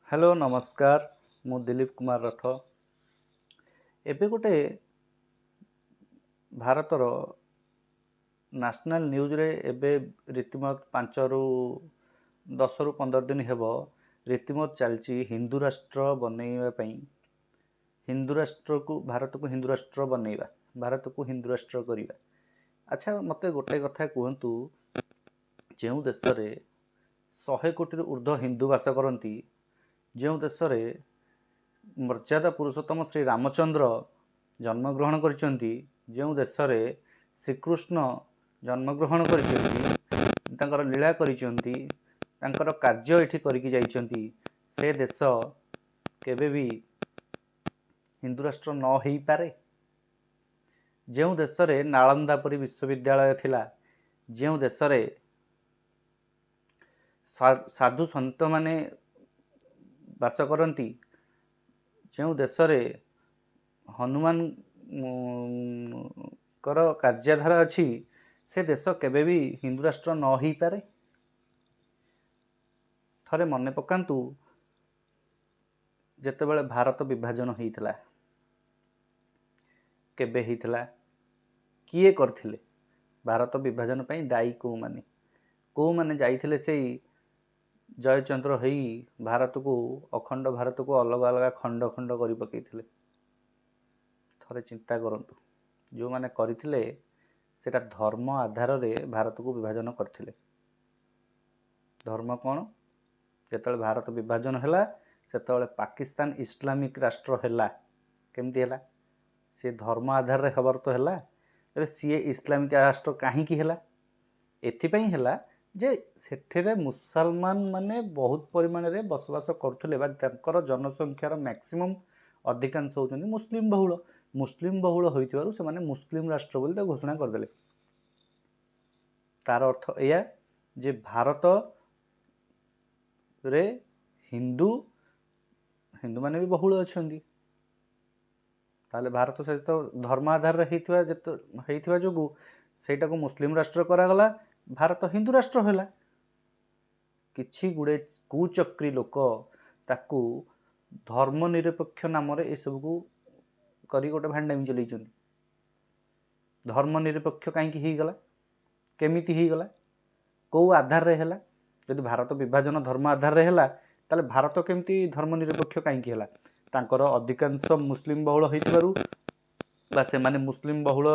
Hello, ନମସ୍କାର। ମୁଁ ଦିଲୀପ କୁମାର ରଥ। ଏବେ ଗୋଟେ ଭାରତର ନ୍ୟାସନାଲ୍ ନ୍ୟୁଜ୍ରେ ଏବେ ରୀତିମତ 5ରୁ 10ରୁ 15 ଦିନ ହେବ ରୀତିମତ ଚାଲିଛି ହିନ୍ଦୁ ରାଷ୍ଟ୍ର ବନେଇବା ପାଇଁ। ହିନ୍ଦୁ ରାଷ୍ଟ୍ରକୁ, ଭାରତକୁ ହିନ୍ଦୁ ରାଷ୍ଟ୍ର ବନେଇବା, ଭାରତକୁ ହିନ୍ଦୁ ରାଷ୍ଟ୍ର କରିବା। ଆଚ୍ଛା, ମୋତେ ଗୋଟେ କଥା କୁହନ୍ତୁ, ଯେଉଁ ଦେଶରେ 100 କୋଟିରୁ ଉର୍ଦ୍ଧ୍ୱ ହିନ୍ଦୁ ବାସ କରନ୍ତି, ଯେଉଁ ଦେଶରେ ମର୍ଯ୍ୟାଦା ପୁରୁଷୋତ୍ତମ ଶ୍ରୀ ରାମଚନ୍ଦ୍ର ଜନ୍ମଗ୍ରହଣ କରିଛନ୍ତି, ଯେଉଁ ଦେଶରେ ଶ୍ରୀକୃଷ୍ଣ ଜନ୍ମଗ୍ରହଣ କରିଛନ୍ତି, ତାଙ୍କର ଲୀଳା କରିଛନ୍ତି, ତାଙ୍କର କାର୍ଯ୍ୟ ଏଠି କରିକି ଯାଇଛନ୍ତି, ସେ ଦେଶ କେବେ ବି ହିନ୍ଦୁ ରାଷ୍ଟ୍ର ନ ହେଇପାରେ? ଯେଉଁ ଦେଶରେ ନାଳନ୍ଦା ପରି ବିଶ୍ୱବିଦ୍ୟାଳୟ ଥିଲା, ଯେଉଁ ଦେଶରେ ସାଧୁ ସନ୍ଥମାନେ ବାସ କରନ୍ତି, ଯେଉଁ ଦେଶରେ ହନୁମାନଙ୍କର କାର୍ଯ୍ୟଧାରା ଅଛି, ସେ ଦେଶ କେବେ ବି ହିନ୍ଦୁ ରାଷ୍ଟ୍ର ନ ହେଇପାରେ? ଥରେ ମନେ ପକାନ୍ତୁ, ଯେତେବେଳେ ଭାରତ ବିଭାଜନ ହେଇଥିଲା, କେବେ ହେଇଥିଲା, କିଏ କରିଥିଲେ, ଭାରତ ବିଭାଜନ ପାଇଁ ଦାୟୀ କେଉଁମାନେ, କେଉଁମାନେ ଯାଇଥିଲେ ସେଇ ଜୟଚନ୍ଦ୍ର ହେଇ ଭାରତକୁ, ଅଖଣ୍ଡ ଭାରତକୁ ଅଲଗା ଅଲଗା ଖଣ୍ଡ ଖଣ୍ଡ କରି ପକାଇଥିଲେ? ଥରେ ଚିନ୍ତା କରନ୍ତୁ। ଯେଉଁମାନେ କରିଥିଲେ, ସେଇଟା ଧର୍ମ ଆଧାରରେ ଭାରତକୁ ବିଭାଜନ କରିଥିଲେ। ଧର୍ମ କ'ଣ? ଯେତେବେଳେ ଭାରତ ବିଭାଜନ ହେଲା, ସେତେବେଳେ ପାକିସ୍ତାନ ଇସଲାମିକ ରାଷ୍ଟ୍ର ହେଲା। କେମିତି ହେଲା? ସେ ଧର୍ମ ଆଧାରରେ ହେବାର ତ ହେଲା। ଏବେ ସିଏ ଇସଲାମିକ ରାଷ୍ଟ୍ର କାହିଁକି ହେଲା? ଏଥିପାଇଁ ହେଲା ଯେ ସେଥିରେ ମୁସଲମାନ ମାନେ ବହୁତ ପରିମାଣରେ ବସବାସ କରୁଥିଲେ ବା ତାଙ୍କର ଜନସଂଖ୍ୟାର ମ୍ୟାକ୍ସିମମ୍ ଅଧିକାଂଶ ହେଉଛନ୍ତି ମୁସଲିମ ବହୁଳ। ମୁସଲିମ ବହୁଳ ହୋଇଥିବାରୁ ସେମାନେ ମୁସଲିମ ରାଷ୍ଟ୍ର ବୋଲି ତାକୁ ଘୋଷଣା କରିଦେଲେ। ତାର ଅର୍ଥ ଏଇଆ ଯେ ଭାରତରେ ହିନ୍ଦୁମାନେ ବି ବହୁଳ ଅଛନ୍ତି। ତାହେଲେ ଭାରତ ସହିତ ଧର୍ମ ଆଧାରରେ ହେଇଥିବା ଯେତେ ହେଇଥିବା ଯୋଗୁଁ ସେଇଟାକୁ ମୁସଲିମ ରାଷ୍ଟ୍ର କରାଗଲା, ଭାରତ ହିନ୍ଦୁ ରାଷ୍ଟ୍ର ହେଲା। କିଛି ଗୁଡ଼େ କୁଚକ୍ରୀ ଲୋକ ତାକୁ ଧର୍ମ ନିରପେକ୍ଷ ନାମରେ ଏସବୁକୁ କରି ଗୋଟେ ଭାଣ୍ଡାମି ଚଲେଇଛନ୍ତି। ଧର୍ମ ନିରପେକ୍ଷ କାହିଁକି ହେଇଗଲା? କେମିତି ହେଇଗଲା? କେଉଁ ଆଧାରରେ ହେଲା? ଯଦି ଭାରତ ବିଭାଜନ ଧର୍ମ ଆଧାରରେ ହେଲା, ତାହେଲେ ଭାରତ କେମିତି ଧର୍ମ ନିରପେକ୍ଷ କାହିଁକି ହେଲା? ତାଙ୍କର ଅଧିକାଂଶ ମୁସଲିମ ବହୁଳ ହେଇଥିବାରୁ ବା ସେମାନେ ମୁସଲିମ ବହୁଳ,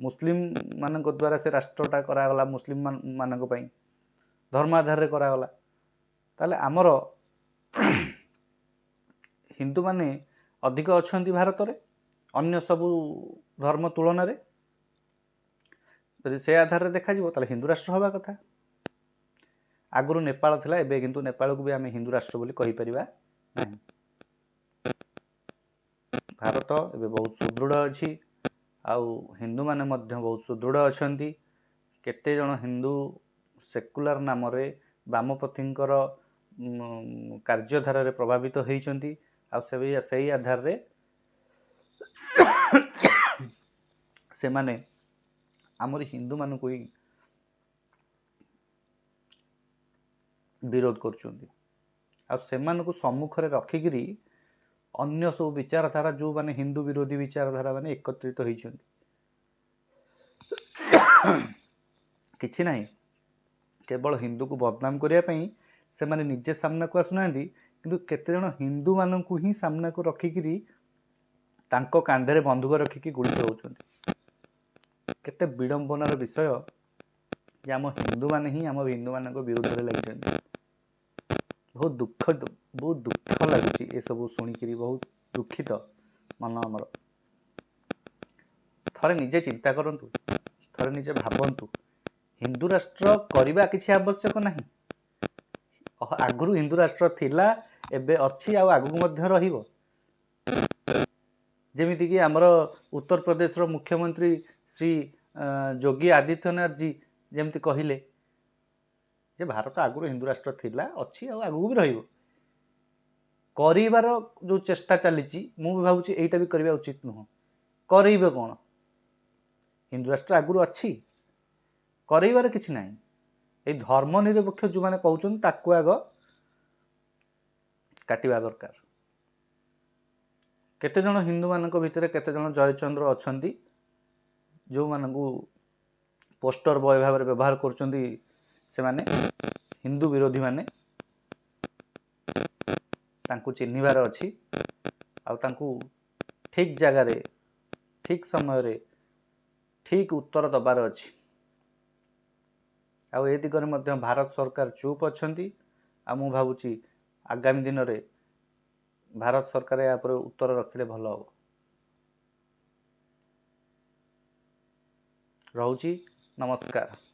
ମୁସଲିମ ମାନଙ୍କ ଦ୍ୱାରା ସେ ରାଷ୍ଟ୍ରଟା କରାଗଲା, ମୁସଲିମ ମାନଙ୍କ ପାଇଁ ଧର୍ମ ଆଧାରରେ କରାଗଲା। ତାହେଲେ ଆମର ହିନ୍ଦୁମାନେ ଅଧିକ ଅଛନ୍ତି ଭାରତରେ ଅନ୍ୟ ସବୁ ଧର୍ମ ତୁଳନାରେ। ଯଦି ସେ ଆଧାରରେ ଦେଖାଯିବ, ତାହେଲେ ହିନ୍ଦୁ ରାଷ୍ଟ୍ର ହେବା କଥା। ଆଗରୁ ନେପାଳ ଥିଲା, ଏବେ କିନ୍ତୁ ନେପାଳକୁ ବି ଆମେ ହିନ୍ଦୁ ରାଷ୍ଟ୍ର ବୋଲି କହିପାରିବା ନାହିଁ। ଭାରତ ଏବେ ବହୁତ ସୁଦୃଢ଼ ଅଛି ଆଉ ହିନ୍ଦୁମାନେ ମଧ୍ୟ ବହୁତ ସୁଦୃଢ଼ ଅଛନ୍ତି। କେତେ ଜଣ ହିନ୍ଦୁ ସେକୁଲାର ନାମରେ ବାମପନ୍ଥୀଙ୍କର କାର୍ଯ୍ୟଧାରାରେ ପ୍ରଭାବିତ ହେଇଛନ୍ତି ଆଉ ସେଇ ଆଧାରରେ ସେମାନେ ଆମରି ହିନ୍ଦୁମାନଙ୍କୁ ହିଁ ବିରୋଧ କରୁଛନ୍ତି। ଆଉ ସେମାନଙ୍କୁ ସମ୍ମୁଖରେ ରଖିକିରି ଅନ୍ୟ ସବୁ ବିଚାରଧାରା, ଯେଉଁମାନେ ହିନ୍ଦୁ ବିରୋଧୀ ବିଚାରଧାରା ମାନେ ଏକତ୍ରିତ ହେଇଛନ୍ତି। କିଛି ନାହିଁ, କେବଳ ହିନ୍ଦୁକୁ ବଦନାମ କରିବା ପାଇଁ ସେମାନେ ନିଜେ ସାମ୍ନାକୁ ଆସୁନାହାନ୍ତି, କିନ୍ତୁ କେତେଜଣ ହିନ୍ଦୁମାନଙ୍କୁ ହିଁ ସାମ୍ନାକୁ ରଖିକିରି ତାଙ୍କ କାନ୍ଧରେ ବନ୍ଧୁକ ରଖିକି ଗୁଳି ଚଳାଉଛନ୍ତି। କେତେ ବିଡ଼ମ୍ବନାର ବିଷୟ ଯେ ଆମ ହିନ୍ଦୁମାନେ ହିଁ ଆମ ହିନ୍ଦୁମାନଙ୍କ ବିରୁଦ୍ଧରେ ଲାଗିଛନ୍ତି। ବହୁତ ଦୁଃଖ, ବହୁତ ଦୁଃଖ ଲାଗୁଛି ଏସବୁ ଶୁଣିକିରି। ବହୁତ ଦୁଃଖିତ ମନ ଆମର। ଥରେ ନିଜେ ଚିନ୍ତା କରନ୍ତୁ, ଥରେ ନିଜେ ଭାବନ୍ତୁ। ହିନ୍ଦୁ ରାଷ୍ଟ୍ର କରିବା କିଛି ଆବଶ୍ୟକ ନାହିଁ। ଆଗରୁ ହିନ୍ଦୁ ରାଷ୍ଟ୍ର ଥିଲା, ଏବେ ଅଛି ଆଉ ଆଗକୁ ମଧ୍ୟ ରହିବ। ଯେମିତିକି ଆମର ଉତ୍ତରପ୍ରଦେଶର ମୁଖ୍ୟମନ୍ତ୍ରୀ ଶ୍ରୀ ଯୋଗୀ ଆଦିତ୍ୟନାଥ ଜୀ ଯେମିତି କହିଲେ ଯେ ଭାରତ ଆଗରୁ ହିନ୍ଦୁ ରାଷ୍ଟ୍ର ଥିଲା, ଅଛି ଆଉ ଆଗକୁ ବି ରହିବ। କରିବାର ଯେଉଁ ଚେଷ୍ଟା ଚାଲିଛି, ମୁଁ ବି ଭାବୁଛି ଏଇଟା ବି କରିବା ଉଚିତ ନୁହଁ। କରେଇବେ କ'ଣ? ହିନ୍ଦୁ ରାଷ୍ଟ୍ର ଆଗରୁ ଅଛି, କରେଇବାର କିଛି ନାହିଁ। ଏଇ ଧର୍ମ ନିରପେକ୍ଷ ଯେଉଁମାନେ କହୁଛନ୍ତି, ତାକୁ ଆଗ କାଟିବା ଦରକାର। କେତେଜଣ ହିନ୍ଦୁମାନଙ୍କ ଭିତରେ କେତେଜଣ ଜୟଚନ୍ଦ୍ର ଅଛନ୍ତି, ଯେଉଁମାନଙ୍କୁ ପୋଷ୍ଟର ବୟ ଭାବରେ ବ୍ୟବହାର କରୁଛନ୍ତି ସେମାନେ ହିନ୍ଦୁ ବିରୋଧୀମାନେ, ତାଙ୍କୁ ଚିହ୍ନିବାର ଅଛି ଆଉ ତାଙ୍କୁ ଠିକ୍ ଜାଗାରେ ଠିକ୍ ସମୟରେ ଠିକ୍ ଉତ୍ତର ଦେବାର ଅଛି। ଆଉ ଏ ଦିଗରେ ମଧ୍ୟ ଭାରତ ସରକାର ଚୁପ୍ ଅଛନ୍ତି। ଆଉ ମୁଁ ଭାବୁଛି ଆଗାମୀ ଦିନରେ ଭାରତ ସରକାର ଏହା ଉପରେ ଉତ୍ତର ରଖିଲେ ଭଲ ହେବ। ରହୁଛି, ନମସ୍କାର।